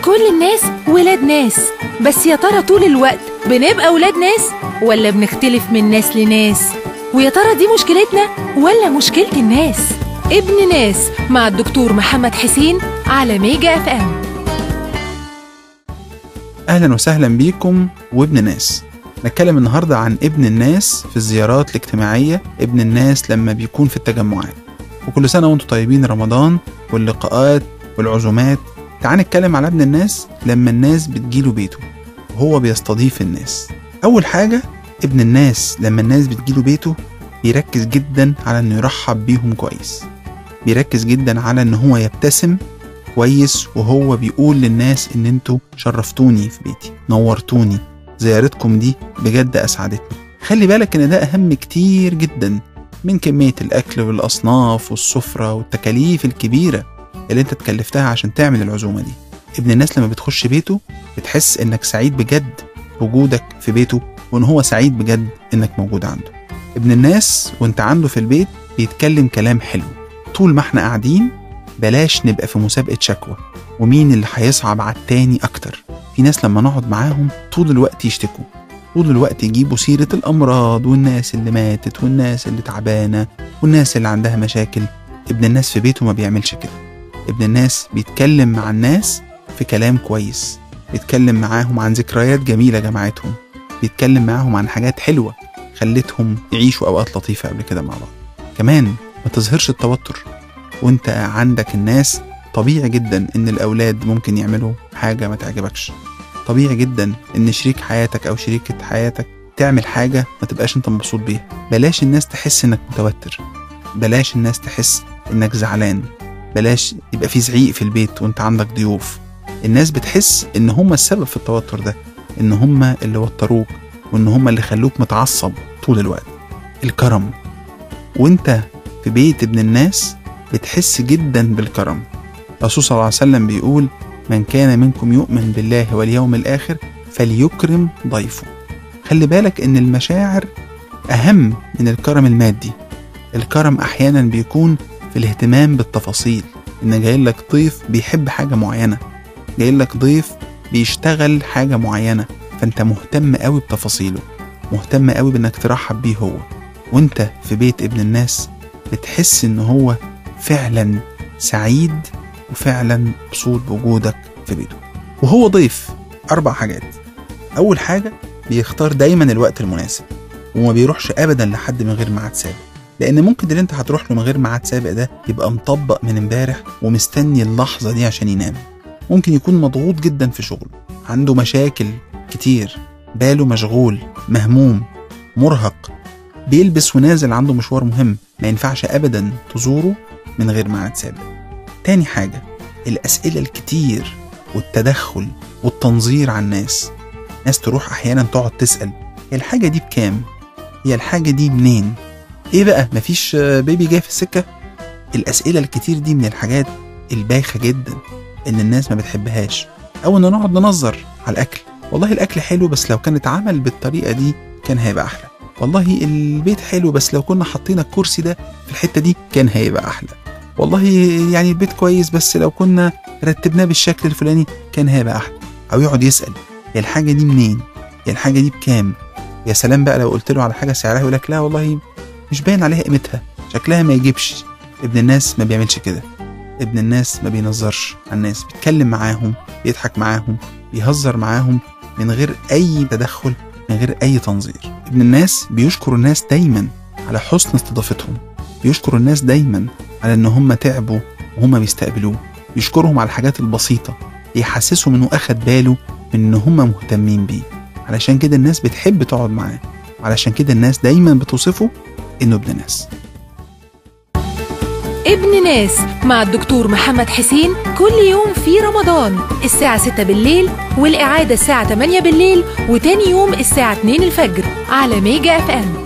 كل الناس ولاد ناس، بس يا ترى طول الوقت بنبقى ولاد ناس ولا بنختلف من ناس لناس؟ ويا ترى دي مشكلتنا ولا مشكلة الناس؟ ابن ناس مع الدكتور محمد حسين على ميجا FM. أهلا وسهلا بيكم وابن ناس. نتكلم النهاردة عن ابن الناس في الزيارات الاجتماعية، ابن الناس لما بيكون في التجمعات. وكل سنة وانتم طيبين، رمضان واللقاءات والعزومات. تعال نتكلم على ابن الناس لما الناس بتجيله بيته وهو بيستضيف الناس. أول حاجة، ابن الناس لما الناس بتجيله بيته بيركز جدا على انه يرحب بيهم كويس، بيركز جدا على ان هو يبتسم كويس وهو بيقول للناس ان انتوا شرفتوني في بيتي، نورتوني، زيارتكم دي بجد اسعدتني. خلي بالك ان ده اهم كتير جدا من كمية الاكل والاصناف والسفرة والتكاليف الكبيرة اللي انت تكلفتها عشان تعمل العزومة دي. ابن الناس لما بتخش بيته بتحس انك سعيد بجد بوجودك في بيته، وان هو سعيد بجد انك موجود عنده. ابن الناس وانت عنده في البيت بيتكلم كلام حلو. طول ما احنا قاعدين بلاش نبقى في مسابقة شكوى ومين اللي هيصعب على التاني اكتر. في ناس لما نقعد معاهم طول الوقت يشتكوا، طول الوقت يجيبوا سيرة الأمراض والناس اللي ماتت والناس اللي تعبانة والناس اللي عندها مشاكل. ابن الناس في بيته ما بيعملش كده. ابن الناس بيتكلم مع الناس في كلام كويس، بيتكلم معاهم عن ذكريات جميلة جمعتهم، بيتكلم معاهم عن حاجات حلوة خلتهم يعيشوا أوقات لطيفة قبل كده مع بعض. كمان ما تظهرش التوتر وانت عندك الناس. طبيعي جدا ان الأولاد ممكن يعملوا حاجة ما تعجبكش، طبيعي جدا ان شريك حياتك او شريكة حياتك تعمل حاجة ما تبقاش انت مبسوط بيها. بلاش الناس تحس انك متوتر، بلاش الناس تحس انك زعلان، بلاش يبقى في زعيق في البيت وانت عندك ضيوف. الناس بتحس ان هم السبب في التوتر ده، ان هم اللي وتروك وان هم اللي خلوك متعصب طول الوقت. الكرم، وانت في بيت ابن الناس بتحس جدا بالكرم. الرسول صلى الله عليه وسلم بيقول: من كان منكم يؤمن بالله واليوم الآخر فليكرم ضيفه. خلي بالك ان المشاعر أهم من الكرم المادي. الكرم أحيانا بيكون في الاهتمام بالتفاصيل، ان جاي لك ضيف بيحب حاجة معينة، جاي لك ضيف بيشتغل حاجة معينة، فانت مهتم قوي بتفاصيله، مهتم قوي بانك ترحب بيه هو. وانت في بيت ابن الناس بتحس ان هو فعلا سعيد وفعلا مبسوط بوجودك في بيته وهو ضيف. 4 حاجات. أول حاجة، بيختار دايما الوقت المناسب وما بيروحش أبدا لحد من غير ميعاد سابق، لأن ممكن اللي انت هتروح له من غير ميعاد سابق ده يبقى مطبق من امبارح ومستني اللحظة دي عشان ينام. ممكن يكون مضغوط جدا في شغله، عنده مشاكل كتير، باله مشغول، مهموم، مرهق، بيلبس ونازل عنده مشوار مهم، ما ينفعش أبدا تزوره من غير ميعاد سابق. تاني حاجة، الأسئلة الكتير والتدخل والتنظير على الناس. ناس تروح أحيانا تقعد تسأل: هي الحاجة دي بكام؟ هي الحاجة دي منين؟ إيه بقى مفيش بيبي جاي في السكة؟ الأسئلة الكتير دي من الحاجات البايخة جدا إن الناس ما بتحبهاش. أو إن نقعد ننظر على الأكل: والله الأكل حلو بس لو كان اتعمل بالطريقة دي كان هيبقى أحلى، والله البيت حلو بس لو كنا حطينا الكرسي ده في الحتة دي كان هيبقى أحلى، والله يعني البيت كويس بس لو كنا رتبناه بالشكل الفلاني كان هيبقى أحلى. أو يقعد يسأل: يا الحاجة دي منين؟ يا الحاجة دي بكام؟ يا سلام بقى لو قلت له على حاجة سعرها يقولك لا والله مش باين عليها قيمتها، شكلها ما يجيبش. ابن الناس ما بيعملش كده. ابن الناس ما بينظرش على الناس، بيتكلم معاهم، بيضحك معاهم، بيهزر معاهم من غير أي تدخل، من غير أي تنظير. ابن الناس بيشكر الناس دايما على حسن استضافتهم، بيشكر الناس دايما على ان هم تعبوا وهم بيستقبلوه، بيشكرهم على الحاجات البسيطة، يحسسهم انه اخد باله من ان هم مهتمين بيه. علشان كده الناس بتحب تقعد معاه، علشان كده الناس دايما بتوصفه انه ابن ناس. ابن ناس مع الدكتور محمد حسين كل يوم في رمضان الساعة 6 بالليل، والإعادة الساعة 8 بالليل، وتاني يوم الساعة 2 الفجر على ميجا FM.